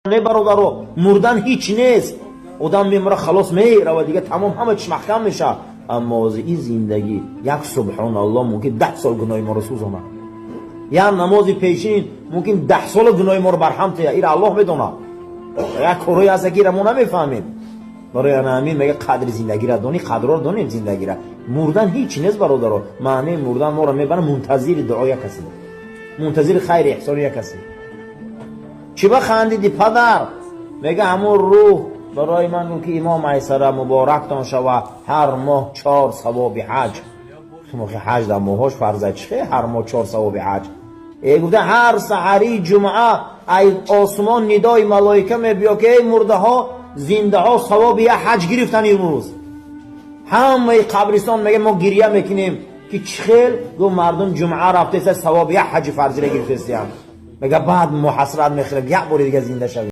Не, бародаро, мурдан ҳеҷ нест. Одам мемура, халос, мерава, дига тамом, ҳама чиз маҳкам мешавад. Аммо ин зиндагӣ, як субҳоналлоҳ мумкин 10 сол гуноҳи моро сӯзонад, як намози пешин мумкин 10 сола гуноҳи моро барҳам тия. Ира Аллоҳ медонад. Як корҳое ҳаста, ки ира мо намефаҳмем. Барои ана ҳамин мега: қадри зиндагиро донӣ, қадрро донем зиндагира. Мурдан ҳеҷ нест, бародаро. Маънии мурдан моро мебарад, мунтазири дуо як касе, мунтазири хайри эҳсони як касе. Чӣ ба хандиди, падар? Мега: ҳамун рӯҳ барои ман гуфт, ки имом Айсара муборактон шава, ҳар моҳ чор савоби ҳаҷ. Ҳаҷ дар моҳош фарза, чи ҳар моҳ чор савоби ҳаҷ? Э, гуфта, ҳар саҳарии ҷумъа ай осмон нидои малоика мебиё, ки эй мурдаҳо, зиндаҳо савоби як ҳаҷ гирифтан имрӯз. Ҳамаи қабристон, мега, мо гирья мекунем, ки чӣ хел? Гуфт: мардум ҷумъа рафтеса, савоби як ҳаҷи фарзира гирифтестиям. Мега, баъд мо ҳасрат мехӯрем, як бори дига зинда шавем.